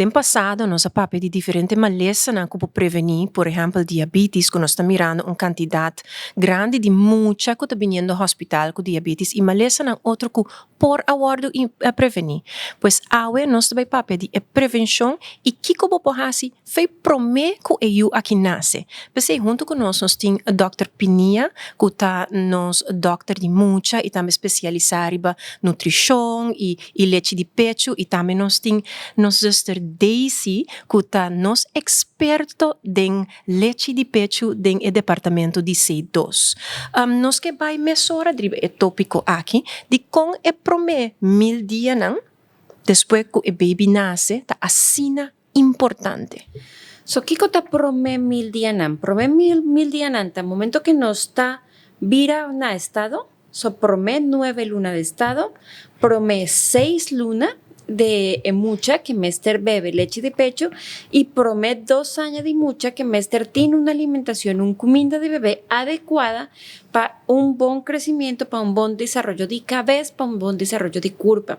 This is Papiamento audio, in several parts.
Den pasado nos a papia di diferente malesanan ku por prevení, por ehèmpel diabitis ku nos ta mirando un kantidat grandi di mucha ku ta biniendo hospital ku diabitis i malesanan otro ku por a wòrdu prevení. Pues awe nos ta bai papia di e prevenshon i kiko bo por hasi Fei promé ku e yu aki nase. P'esei huntu ku nos nos tin dòkter Pinia ku ta nos dòkter di mucha i tambe spesialisá riba nutrishon i i lechi di pechu i tambe nos tin nos zuster Daisy ku ta nos eksperto den lechi di pechu den e departamento di C dos. Nos ke bai mesora riba e tópiko aki dikon e promé 1000 dianan despues ku e baby nase ta asina importante. So kiko ta promé 1000 dianan? Promé 1000 dianan ta momento ku nos ta bira na estado, so promé 9 luna di estado, promé 6 luna di mucha ku mester bebe lechi di pechu i promé 2 aña di mucha ku mester tin un alimentashon, un kuminda di bebé adekuá pa un bon kresementu, pa un bon desaroyo di kabes, pa un bon desaroyo di kurpa.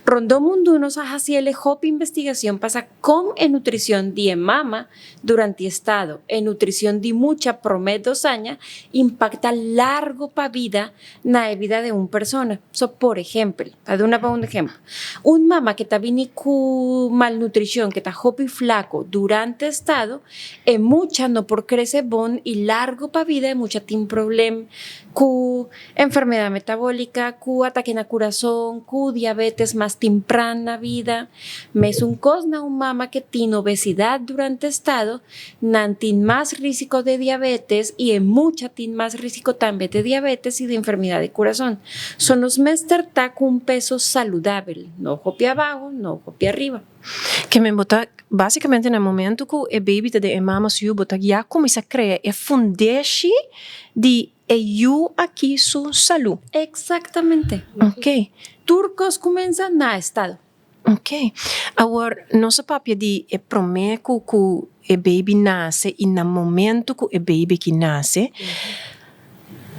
Rondó mundu nos a hasi hopi investigashon pa kon e nutrishon di mama durante estado, e nutrishon di mucha promé 2 aña impaktá largu pa bida na bida di un persona. So, por ehèmpel, pa duna un ehèmpel, un mama ku ta bini ku malnutrishon, ku ta hopi flaku durante estado, e mucha no por krese bon i largu pa bida, e mucha tin problema ku enfermedat metabóliko, ku atake na kurason, ku diabetes mas tempran na bida. Mesun kos na un mama ku tin obesidat durante estado, nan tin mas riesgo di diabetes i e mucha tin mas riesgo tambe di diabetes i di enfermedat di kurason. So nos mester ta ku un peso saludabel, no hopi abou, no hopi ariba. Ke men bo ta básikamente na momento ku e baby ta den e mama su yu bo ta ya kuminsá krea e fundeshi di e yu aki su salú. Eksaktamente. Tur kos kuminsá na estado. Ok. Awor, nos a papia di e promé ku e baby nase i na momento ku e baby aki nase,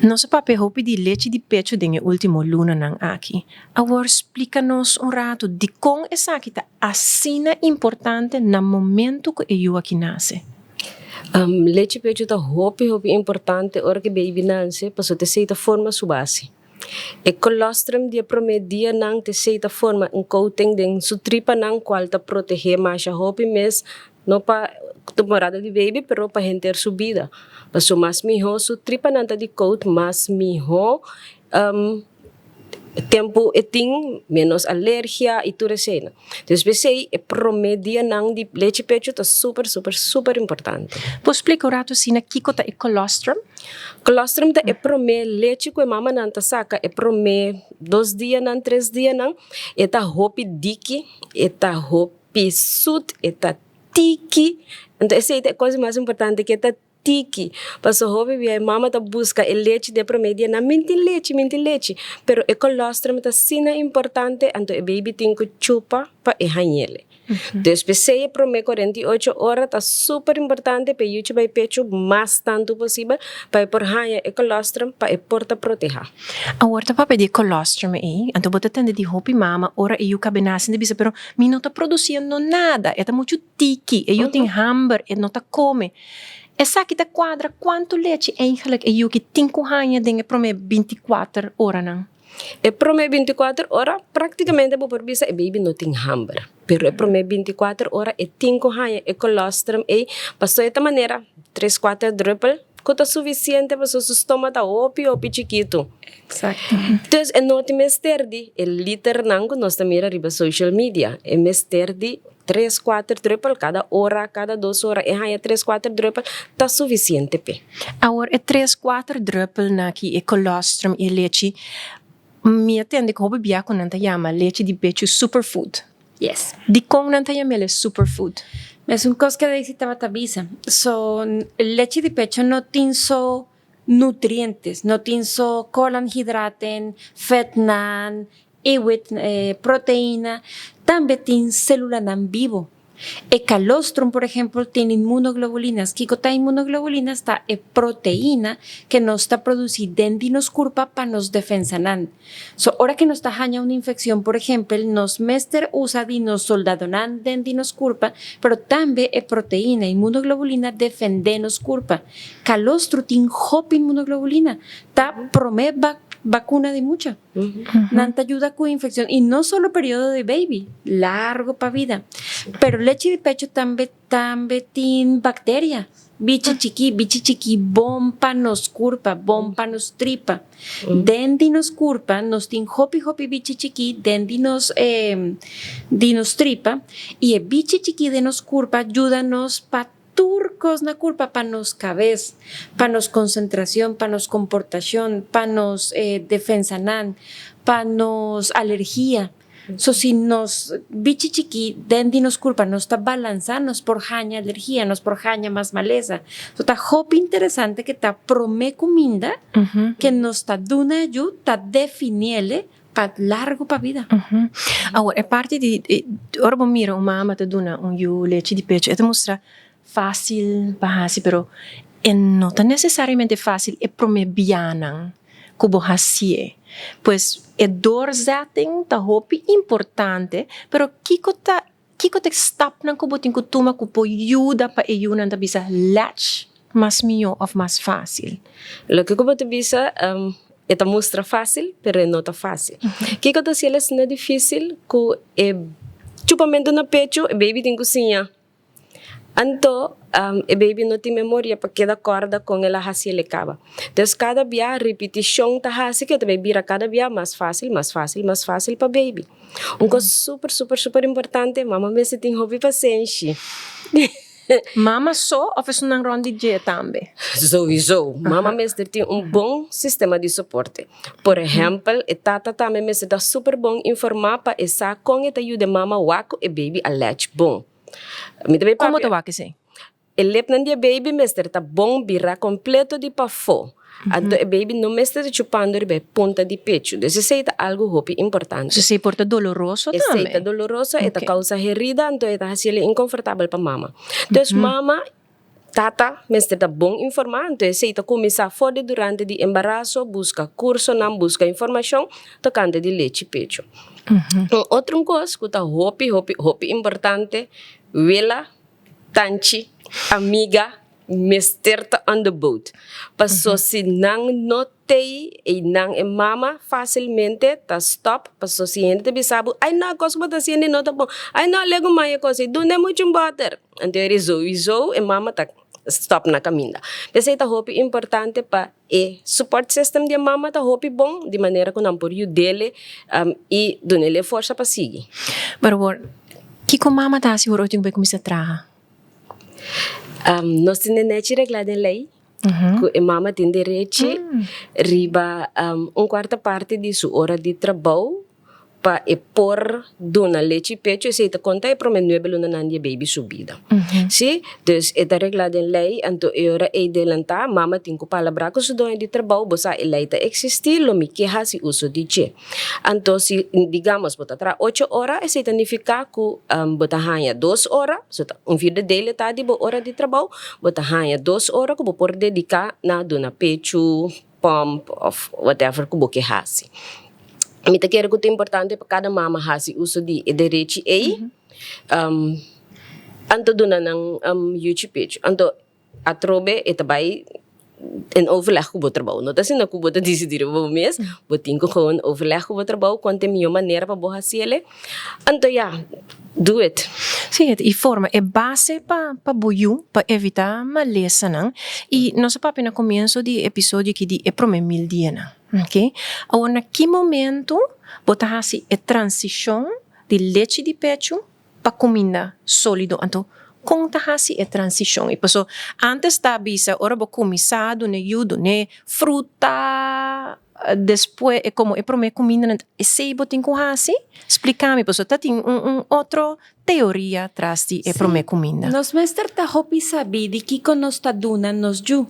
nos a papia hopi di lechi di pechu den e último lunanan aki. Awor, splika nos un ratu dikon esaki ta asina importante na momento ku e yu aki nase. Lechi pechu ta hopi hopi importante ora ku baby nase, pasobra esei ta forma su base. E colostrum di e promé dianan esei ta forma un coating den su tripanan kual ta protehé masha hopi mes no pa temporada di baby pero pa henter su bida. Pasobra mas mihó su tripanan ta di coat, mas mihó tempu e tin, menos alergia i tur esei. Dus p'esei e promé dianan di lechi pechu ta super super super importante. Por splika un ratu asina kiko ta e colostrum? Colostrum ta e promé lechi ku e mamanan ta saka e promé 2 dianan, 3 dianan. E ta hopi diki, e ta hopi sut, e ta tiki. Anto esei ta e kos mas importante, ku e ta tiki. Pasobra hopi bia e mama ta buska e lechi den e promé dianan, "Mi tin lechi, mi tin lechi." Pero e colostrum ta asina importante, anto e baby tin ku chupa pa e hañ'é. Dus p'esei e promé 48 ora ta super importante pa e yuchi bai pechu mas tantu posibel pa e por haña e colostrum pa e por ta protehá. Awor ta papia di e colostrum ei, anto bo ta tende di hopi mama ora e yu kaba nase ta bisa, "Pero mi no ta produsiendo nada, e ta muchu tiki, e yu tin hamber, e no ta kome." Esaki ta kuadra? Kuantu lechi eigenlijk e yu ki tin ku haña den e promé 24 oranan? E promé 24 ora práktikamente bo por bisa e baby no tin hamber. Pero e promé 24 ora e tin ku haña e colostrum ei, pasobra e ta manera tres kuater druppel ku ta sufisiente, pasobra su stoma ta hopi hopi chikitu. Dus e no tin mester di e liternan ku nos ta mira riba social media. E mester di tres kuater druppel kada ora, kada 2 ora e haña tres kuater druppel ta sufisiente p'e. Awor, e tres kuater druppelnan aki, e colostrum i e lechi, mi a tende ku hopi bia ku nan ta yama lechi di pechu superfood. Dikon nan ta yam'é superfood? Mesun kos ku Daisy tabata bisa. So, lechi di pechu no tin so nutrientes, no tin so koolhydraten, vetnan, eiwit, proteina, tambe tin sélulanan bibu. E calostrum, por ehempel, tin inmunoglobulinas. Kico ta inmunoglobulinas? Ta e proteina cu nos ta produci den di nos curpa pa nos defensanan. So, ora cu nos ta haña un infeccion, por ehempel, nos mester usa di nos soldadonan den di nos curpa, pero tambe e proteina inmunoglobulina defende nos curpa. Calostro tin hopi inmunoglobulina. Ta prome vacuna di mucha. Nan ta yuda cu infeccion y no solo periodo di baby, largo pa vida. Pero lechi di pecho tambe tambe tin bacteria. Bichi chiki, bichi chiki bon pa nos curpa, bon pa nos tripa. Den di nos curpa nos tin hopi hopi bichi chiki den di nos di nos tripa y e bichi chiki den nos curpa yuda nos pa tur cos na curpa, pa nos cabes, pa nos concentracion, pa nos comportacion, pa nos defensanan, pa nos alergia. So si nos bichi chikí den di nos kurpa no sta balansá, nos por haña alergia, nos por haña mas malesa. So ta hopi interesante ke ta promé kuminda ke nos ta duna e yu ta definiele pa largu pa bida. Awor e parti di ora bo mira un mama ta duna un yu lechi di pecho e ta mustra fácil pa hasi pero e no ta necesariamente fácil e promé bianan ku bo hasié. Pues e doorzetting ta hopi importante pero kiko ta kiko ta e stapnan ku bo tin ku tuma ku por yuda pa e yunan ta bisa latch mas mihó òf mas fácil? Loke ku bo ta bisa e ta mustra fácil pero e no ta fácil. Kiko ta hasiel asina difícil ku e chupamentu na pechu e baby tin ku siña. Anto e baby no tin memoria pa keda kòrda kon el a hasi el e kaba. Dus kada bia ripitishon ta hasi ku e ta bai bira kada bia mas fásil, mas fásil, mas fásil pa baby. Un kos super super super importante, mama mester tin hopi pasenshi. Mama so òf esunnan rònt di dje tambe? Souiso, mama mester tin un bon sistema di soporte. Por ehèmpel, e tata tambe mester ta super bon informá pa e sa kon e ta yuda e mama wak ku e baby a lèch bon. Mi ta bay Komo ta wak esei? E lepnan di e baby mester ta bon birá kompleto di pafó. Anto e baby no mester ta chupando riba e punta di pechu. Dus esei ta algu hopi importante. Esei por ta doloroso tambe? Esei ta doloroso, e ta kousa herida, anto e ta hasiel inkonfortabel pa mama. Dus mama Tata mester ta bon informá, anto esei ta kuminsá for di durante di embaraso, buska kursonan, buska informashon tokante di lechi pechu. Un otro kos ku ta hopi hopi hopi importante, wela, tanchi, amiga mester ta on the boat. Paso si nan no Tei einan e mama fásilmente ta stòp paso si hende ta bisa bo, ay no, kos ku bo ta hasiendo no ta bon, ay no, legu mai e kos ei, dun'e muchu un bòter. Anto eri souiso e mama ta stòp na kaminda. P'esei ta hopi importante pa e support system di e mama ta hopi bon di manera ku nan por yud'el i dun'el e forsa pa sigui. Pero awor, kiko mama ta hasi ora ora tin ku bai kuminsá traha? Nos tin e nechi reglá den lei. Ku e mama tin derechi riba un kuarta parti di su ora di trabou pa e por duna lechi pecho, esei ta konta e prome nuebe lunanan di e baby su bida. Si, dus e ta reglá den lei, anto e ora ei delantá mama tin ku palabrá ku su doño di trabou, bo sa e lei ta eksistí, lo mi ke hasi uso di dje. Anto si digamos bo ta traha ocho ora, esei ta nifiká ku bo ta haña dos ora, so ta un vierde dele ta di bo ora di trabou, bo ta haña dos ora ku bo por dediká na duna pechu, pòmp òf whatever ku bo ke hasi. Mi ta kere ku ta importante pa kada mama hasi uso di e derechi ei, anto duna nan yuchi pechu. Anto Atrobe e ta bai en overleg ku bo trabou. No ta asina ku bo ta disidí riba bo mes, bo tin ku gewoon overleg ku bo trabou kon ta e mihó manera pa bo hasi el'e. Anto ya, do it. Sí, i forma e base pa pa bo yu pa evitá malesanan. I nos a papia na komienso di e episodio aki di e promé mil dianan, oke. Awor na ki momento bo ta hasi e transishon di lechi di pechu pa kuminda sólido. Anto, kon ta hasi e transishon? I paso ántes ta bisa ora bo kuminsá dun'é yu, dun'é fruta, despues e komo e promé kumindanan, esei bo tin ku hasi? Splika mi, paso ta tin un un otro teoria tras di e promé kuminda. Nos mester ta hopi sabí di kiko nos ta duna nos yu.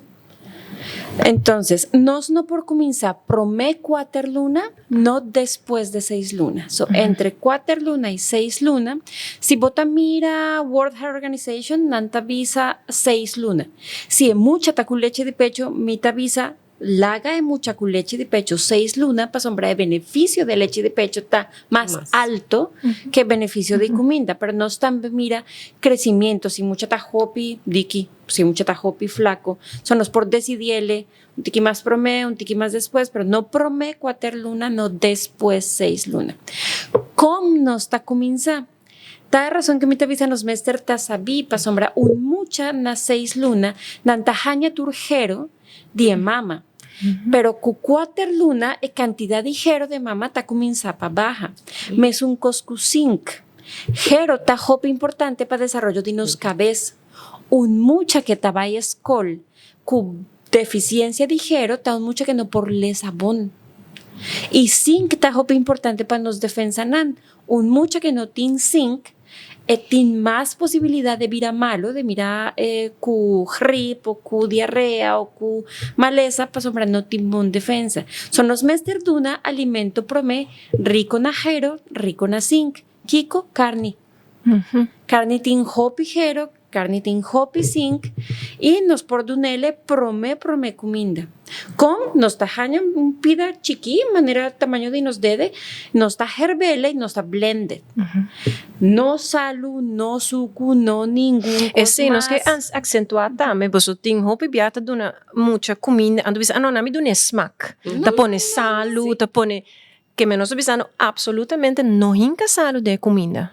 Entonces, nos no por kuminsá promé 4 luna, no despues di 6 luna. So, entre 4 luna i 6 luna, si bo ta mira World Health Organization, nan ta bisa 6 luna. Si e mucha ta ku lechi di pecho, mi ta bisa laga e mucha ku lechi di pecho 6 luna pasobra e benefisio di lechi di pecho ta mas alto ke benefisio di kuminda. Pero nos tambe mira crecimiento, si mucha ta hopi diki, si mucha ta hopi flaco, so nos por decidiele un tiki mas promé, un tiki mas despues, pero no promé 4 luna, no despues 6 luna. Kon nos ta kuminsá? Ta e rason ku mi ta bisa nos mester ta sabí pasobra un mucha na 6 luna nan ta haña tur hero di e mama, pero ku 4 luna e kantidat di hero di e mama ta kuminsá pa baha. Mesun kos ku zinc. Hero ta hopi importante pa desaroyo di nos kabes. Un mucha ke ta bai skol ku defisiensia di hero ta un mucha ke no por lesa bon. I zinc ta hopi importante pa nos defensanan. Un mucha ke no tin zinc e tin mas posibilidat de bira malo, de mira ku grip o ku diarea o ku malesa pasobra no tin bon defensa. So nos mester duna alimento prome riko na hero, riko na zinc. Kiko? Karni. Karni tin hopi hero, karni tin hopi zinc i nos por dun'ele prome prome kuminda. Kon? Nos ta haña un pida chikí manera tamaño di nos dede, nos ta herbele i nos ta blende. No salu, no suku, no ningun kos Esei nos ke mas. aksentuá tambe, boso tin hopi bia ta duna mucha kuminda, anto bisa, ah no, nan mi dun'e smak. Ta pone salu, ta pone Ke me nos ta bisando absolutamente no hinka salu den e kuminda.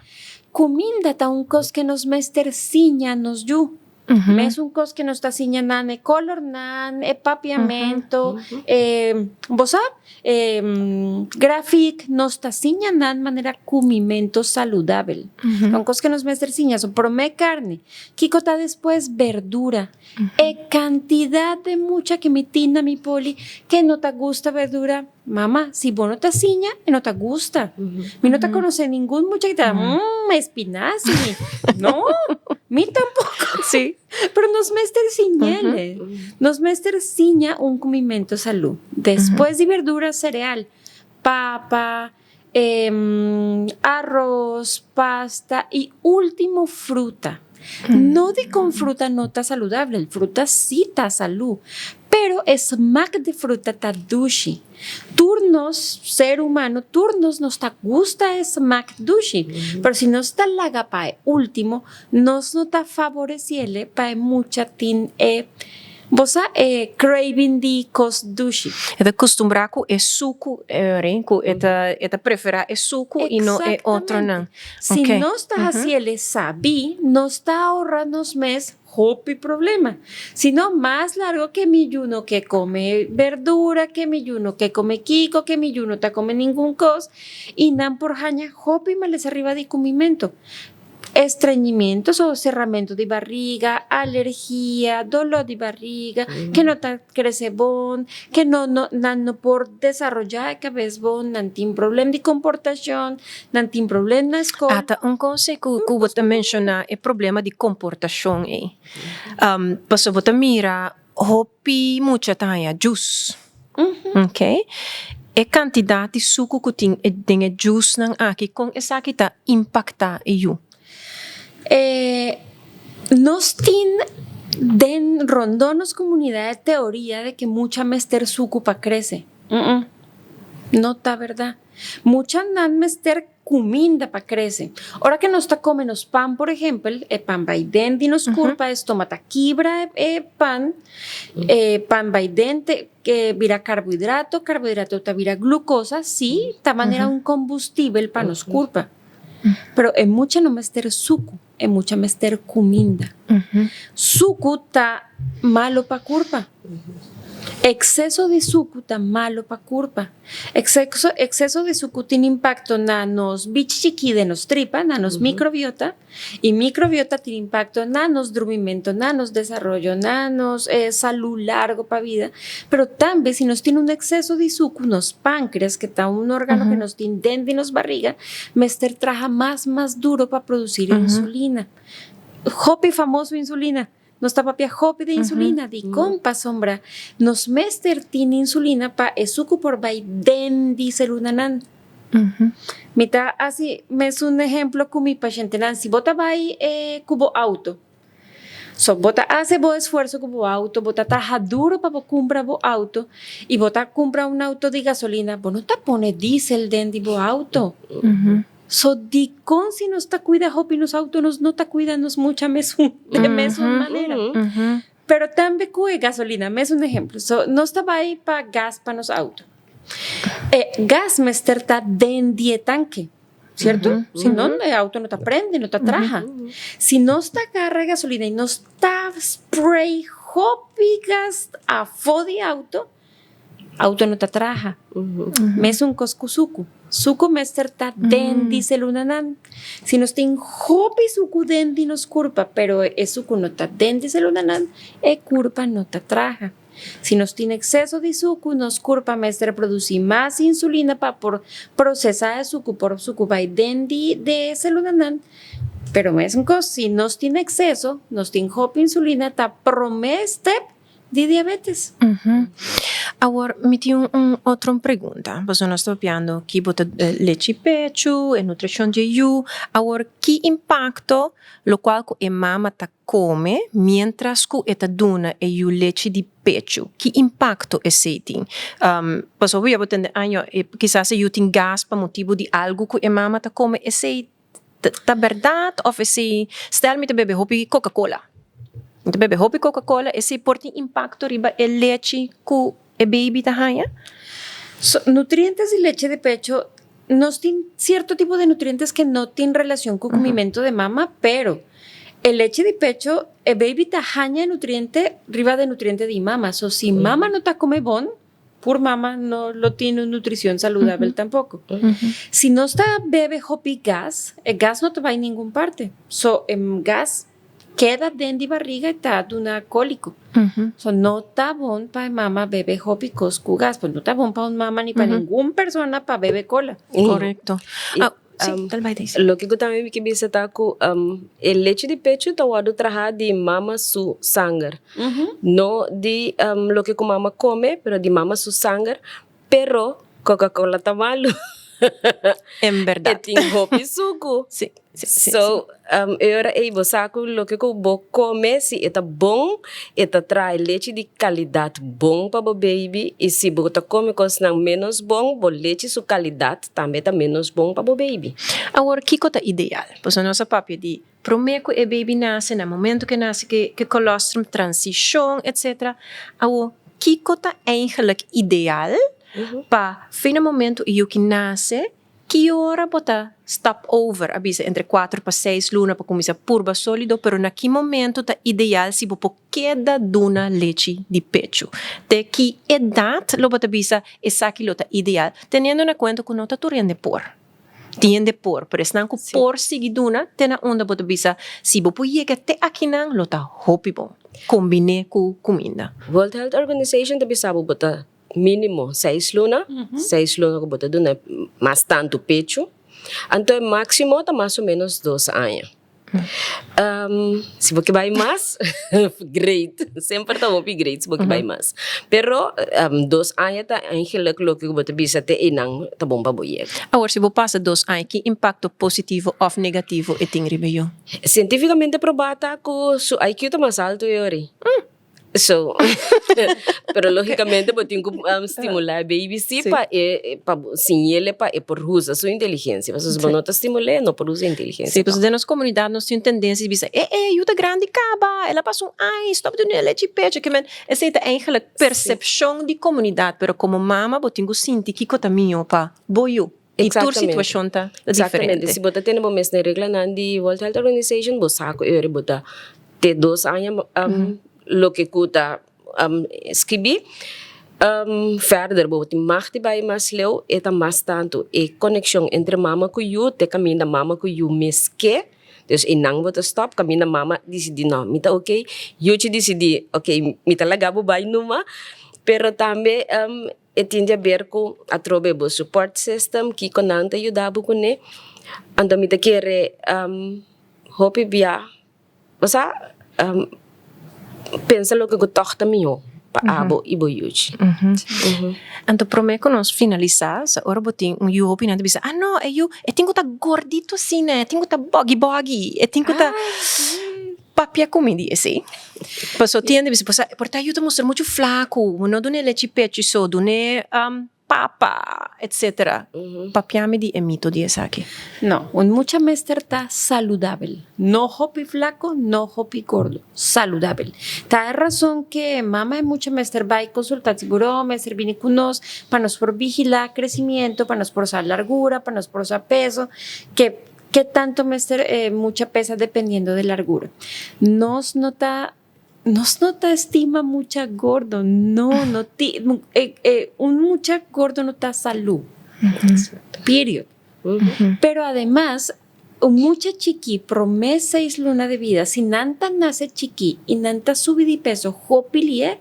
Kuminda ta un kos ke nos mester siña nos yu. Mesun kos ke nos ta siña nan e kolornan, e papiamento, e bo sa, e grafik, nos ta siña nan manera kumimento saludabel. Ta un kos ke nos mester siña. So promé karni, kiko ta despues? Berdura. E kantidat de mucha ke mi tin na mi poli ke no ta gusta berdura. Mama, si bo no ta siña, e no ta gusta. Mi no ta conoce ningun mucha ki ta, mmm, espinazi. No, mi tampoco. Sí. Pero nos mester siñele. Nos mester siña un comimento salú. Despues di verdura, cereal, papa, arroz, pasta y ultimo fruta. No di con fruta no ta saludable, fruta sí ta salú, pero e smak di fruta ta dushi. Tur nos ser humano, tur nos nos ta gusta e smak dushi, pero si nos ta laga pa e ultimo, nos no ta favoreciele pa e mucha tin e, bo sa, e craving di cos dushi. E ta custumbrá cu e sucu, ku e ta e ta preferá e sucu i no e otronan. Si nos ta hasiel sabí, nos ta ahorra nos mes hopi problema. Si no, mas largo ke mi yu no ke kome berdura, ke mi yu no ke kome kiko, ke mi yu no ta kome ningun kos, i nan por haña hopi malesa riba di kumimentu. Estreñimiento, so serramento di barriga, alergia, doló di barriga, ke no ta krese bon, ke no no nan no por desaroyá e kabes bon, nan tin problem di komportashon, nan tin problem na skol. Ata un kos ei ku ku bo ta menshoná e problema di komportashon ei. Pasobra bo ta mira hopi mucha ta haña djus. Ok. E kantidat di suku ku tin den e djusnan aki, kon esaki ta impaktá e yu? E nos tin den rondó nos komunidat e teoria de ke mucha mester suku pa krese. No ta bèrdat. Muchanan mester kuminda pa krese. Ora ke nos ta kome nos pan, por ehempel, e pan bai den di nos kurpa, e stoma ta kibra e pan, e pan bai den te bira karbohidrato, karbohidrato ta bira glukosa, sí, ta manera un kombustibel pa nos kurpa. Pero e mucha no mester suku, e mucha mester kuminda. Suku ta malo pa kurpa. Exceso di suku ta malo pa kurpa. Exceso exceso di suku tin impacto na nos bichi chikí den nos tripa, na nos microbiota, y microbiota tin impacto na nos drumimento, na nos desaroyo, na nos salú largo pa vida. Pero tambe si nos tin un exceso di suku, nos páncreas, ke ta un organo ke nos tin den di nos barriga, mester traha mas mas duro pa produsir insulina. Hopi famoso insulina. Nos ta papia hopi di insulina, dikon? Pasobra nos mester tin insulina pa e suku por bai den di selunanan. Mi ta hasi mesun ehemplo ku mi pashentenan, si bo ta bai ku bo auto, so bo ta hasi bo esfuerso ku bo auto, bo ta traha duro pa bo kumpra bo auto i bo ta kumpra un auto di gasolina, bo no ta pone diesel den di bo auto. So dikon si nos ta kuida hopi nos auto nos no ta kuida nos mucha mesun de mesun manera? Pero tambe ku e gasolina, mesun ehemplo. So nos ta bai pa gas pa nos auto. E gas mester ta den di e tanke, sierto? Si no e auto no ta prende, no ta traha. Si nos ta agarra gasolina i nos ta spray hopi gas afó di auto, Auto no ta traha. Mesun kos ku suku. Suku mester ta den di selunanan. Si nos tin hopi suku den di nos kurpa, pero e suku no ta den di selunanan, e kurpa no ta traha. Si nos tin ekseso di suku, nos kurpa mester produsí mas insulina pa por prosesá e suku, por suku bai den di e selunanan. Pero mesun kos, si nos tin ekseso, nos tin hopi insulina, ta promé step di diabetes. Awor mi tin un otro pregunta, pasobra nos ta papiando ki bo ta lechi pechu, e nutrishon dje yu, awor ki impakto lokual ku e mama ta kome mientras ku e ta duna e yu lechi di pechu, ki impakto esei tin? Pasobra bo ya bo tende año kisas e yu tin gas pa motibu di algu ku e mama ta kome, esei Ta berdad of esey stel mi ta bebe hopi coca cola mi ta bebe hopi coca cola esey por tin impacto riba e lechi cu e baby ta haya? So nutrientes di leche di pecho nos tin cierto tipo di nutrientes ke no tin relacion cu comimento de mama pero e leche di pecho e baby ta haya e nutriente riba de nutriente di mama so si mama no ta come bon Pur mama no lo tin un nutricion saludabel tampoco. Si nos ta bebe hopi gas, e gas no ta bay ningun parte. So e gas keda den di barriga y ta duna colico. So no ta bon pa e mama bebe hopi cos cu gas. Pues no ta bon pa un mama ni pa ningun persona pa bebe cola. Correcto. Loke ku tambe mi ke bisa ta ku e lechi di pechu ta wòrdu traha di mama su sanger. No di loke ku mama kome, pero di mama su sanger. Pero Coca Cola ta malu. En bèrdat. E tin hopi suku. Sí, sí, sí. So, e ora ei bo sa ku loke ku bo kome si e ta bon, e ta traha lechi di kalidat bon pa bo baby i si bo ta kome kosnan ménos bon, bo lechi su kalidat tambe ta ménos bon pa bo baby. Awor, kiko ta ideal? Pasobra nos a papia di promé ku e baby nase, na momento ku e nase ke colostrum, transishon, etcetera. Awor, kiko ta eigenlijk ideal pa fin na momento e yuki nase, Ki ora bo ta stap over? A bisa entre kuater pa seis luna pa kuminsá purba sólido, pero na ki momento ta ideal si bo por keda duna lechi di pechu? Te ki edat lo bo ta bisa esaki lo ta ideal, teniendo na kuenta ku no ta tur hende por. Tin hende por, pero esnan ku por sigui duna te na unda bo ta bisa si bo por yega te akinan lo ta hopi bon. Kombiné ku kuminda. World Health Organization ta bisa bo bo ta Mínimo seis luna, seis luna ku bo ta duna mas tantu pechu. Anto e máksimo ta mas o ménos dos aña. Si bo ke bai mas, great. Semper ta hopi great si bo ke bai mas. Pero dos aña ta eigenlik loke ku bo ta bisa te einan ta bon pa bo yega. Awor si bo pasa dos aña, ki impakto positivo òf negativo e tin riba yu? Sientífikamente probá ta ku su IQ ta mas altu e ora ei. So, pero lógicamente bo tin ku stimulá e baby sí pa e pa bo siñ'el pa e por usa su inteligencia. Pasobra si bo no ta stimul'é e no por usa inteligencia. Sí, pasobra den nos komunidat nos tin un tendensia di bisa, e e yu ta grandi kaba, el a pasa un aña, stòp di dun'é lechi pecho. Ke men, esei ta eigenlijk persepshon di komunidat, pero komo mama bo tin ku sinti kiko ta mihó pa bo yu. I tur situashon ta diferente. Exactamente. Si bo ta tene bo mes na e reglanan di World Health Organization, bo sa ku e ora bo ta te dos aña loke ku ta skibí. Verder bo tin mag di bai mas leu, e ta mas tantu e konekshon entre mama ku yu te kaminda mama ku yu mes ke. Dus einan bo ta stòp kaminda mama disidí no mi ta oke, yuchi disidí oke mi ta laga bo bai numa. Pero tambe E tin di haber ku atrobe bo support system, kiko nan ta yuda bo kuné. Anto mi ta kere hopi bia, bo sa, Pensa loke ku tòg ta mihó pa abo i bo yuchi. Anto promé ku nos finalisá, sa ora bo tin un yu hopi nan ta bisa, ah no, e yu e tin ku ta gordito asina, e tin ku ta bògi bògi, e tin ku ta papia ku mi di esei. Paso tin hende bisa, por ta e yu ta mustra muchu flaku, bo no dun'é lechi pechi so, dun'é papa, etc. Papia mi di e mito di esaki. No, un mucha mester ta saludabel. No hopi flaco, no hopi gordo. Saludabel. Ta e razon ke mama e mucha mester bai consulta si buró, mester bini cu nos pa nos por vigila crecimiento, pa nos por sa largura, pa nos por sa peso, ke ke tanto mester e mucha pesa dependiendo de largura. Nos no ta Nos no ta estima mucha gordo, no, no ti, e, e, un mucha gordo no ta salú. Period. Pero ademas, un mucha chikí promé seis luna de vida, si nan ta nase chikí i nan ta subi di peso hopi lié,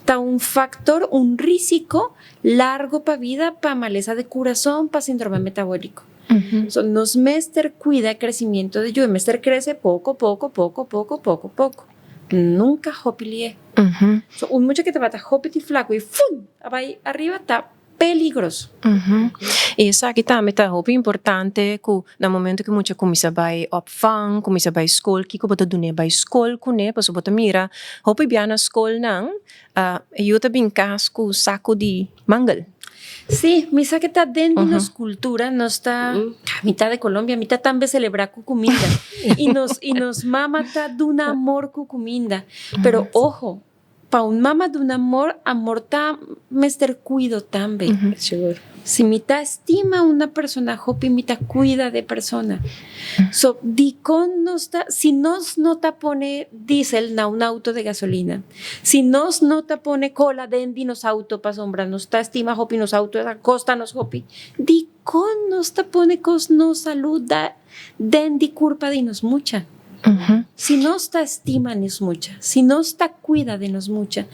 ta un factor, un risico largo pa vida pa malesa de curazón, pa síndrome metabólico. So, nos mester cuida e crecimiento de yu, e mester crece poco, poco, poco, poco, poco, poco. Nunca hopi lié. So, un mucha que tabata hopi di flaco y fum! A bay ariba ta peligroso. Y esaki tambe ta hopi importante cu na momento cu mucha cuminsa bay opvang, cuminsa bay school, kico bo ta dun'é bay school cun'é, pasobra bo ta mira hopi bia na schoolnan e yu ta bin cas cu saco di mangel. Sí, mi sa ke ta den di nos kultura, nos ta mitad de Colombia, mitad tambe selebrá ku kuminda. I nos i nos mama ta duna amor ku kuminda. Pero ojo, pa un mama duna amor, amor ta mester kuido tambe. Sigur. Si mi ta stima una persona hopi mi ta kuida de persona. So, dikon nos ta, si nos no ta pone diesel na un auto de gasolina, Si nos no ta pone kola den di nos auto pasobra nos ta estima hopi nos auto ta kosta nos hopi, dikon nos ta pone kos no salud da den di kurpa di nos mucha? Si nos ta estima nos mucha, si nos ta kuida di nos mucha,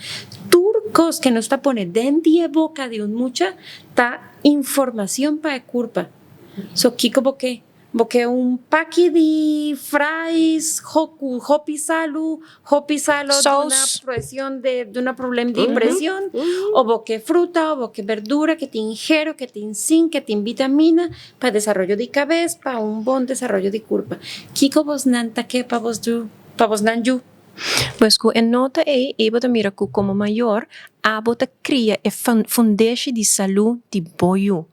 tur kos ke nos ta pone den di e boka di un mucha ta informashon pa e kurpa. So kiko bo ke? Bo ke un paki di fries ku hopi salu, hopi salo duna presion de duna problem di presion, o bo ke fruta o bo ke berdura ke tin hero, ke tin zinc, ke tin vitamina pa desaroyo di kabes, pa un bon desaroyo di kurpa. Kiko bosnan ta ke pa bos du pa bosnan yu? Pues ku e nota ei, ei bo ta mira ku komo mayor abo ta kria e fundeshi di salu di bo yu.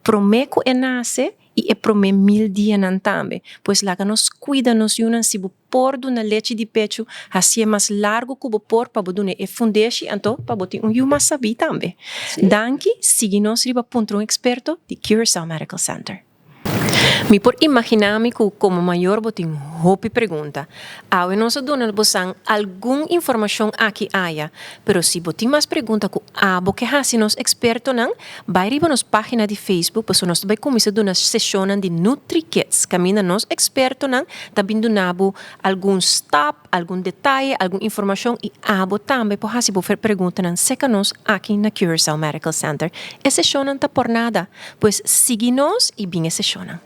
Promé ku e nase i e promé mil dianan tambe. Pues laga nos kuida nos yunan si bo por duna lechi di pechu, hasié mas largu ku bo por pa bo duna e fundeshi anto pa bo tin un yu mas sabí tambe. Danki, sigui nos riba Puntra un Eksperto di Curaçao Medical Center. Mi por imaginá mi ku komo mayor bo tin hopi pregunta. Awe nos a duna bosan algun informashon aki aya, pero si bo tin mas pregunta ku abo ke hasi nos ekspertonan, Bai riba nos página di Facebook pasobra nos ta bai kuminsá duna seshonnan di NutriKids kaminda nos ekspertonan ta bin duna bo algun stap, algun detaye, algun informashon i abo tambe por hasi bo preguntanan serka nos aki na Curaçao Medical Center. E seshonnan ta por nada, pues sigui nos i bin e seshonnan.